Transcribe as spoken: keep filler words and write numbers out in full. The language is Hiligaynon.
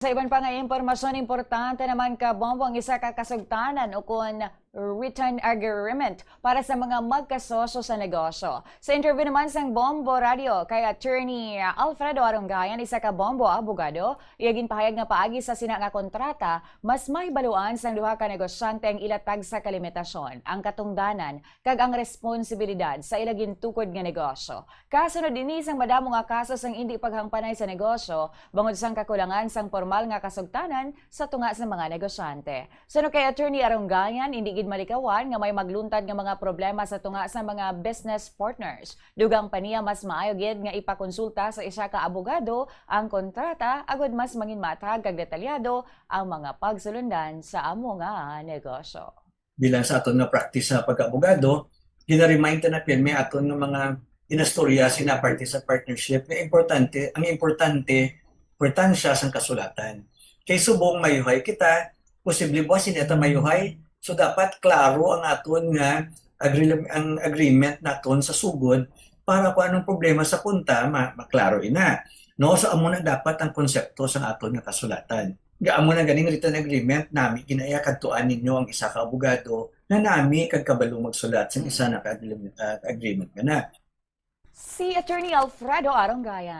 Sa iban pa nga impormasyon, importante naman ka Bombo ang isa ka kasugtanan o kon written agreement para sa mga magkasosyo sa negosyo. Sa interview naman sang Bombo Radio kay Attorney Alfredo Aronggayan, isa ka Bombo abogado, iya ginpahayag nga paagi sa sina nga kontrata, mas mahibaluan sang duha ka negosyante ang ila tagsa ka limitasyon, ang katungdanan, kag ang responsibilidad sa ila gintukod nga negosyo. Kasunod ini sang madamo nga kaso sang indi paghangpanay sa negosyo bangod sang kakulangan sang pormal nga kasugtanan sa tunga sa mga negosyante. Suno kay Attorney Aronggayan, indi gid malikawan nga may magluntad nga mga problema sa tunga sa mga business partners. Dugang pa niya, mas maayo gid nga ipakonsulta sa isa ka abogado ang kontrata agud mas manginmatag kag detalyado ang mga pagsulundan sa amo nga negosyo. Bilang sa aton nga practice sa pagkaabogado, gina-remind ta na pirmi aton nga mga inastorya sina parte sa partnership nga importante, ang importante, importansya sang kasulatan. Kay subong mayuhay kita, posible buwas hindi ta mayuhay, so dapat klaro ang aton nga agre-, ang agreement naton sa sugod para kung anong problema sa punta, ma-, maklaro ina. No, so amo na dapat ang konsepto sa aton nga kasulatan. Ga amo na ganing written agreement nami ginaya kadtuan ninyo ang isa ka abogado na nami kag kabalo magsulat sa isa na ka agreement, ah, agreement nga na. Si Attorney Alfredo Aronggayan.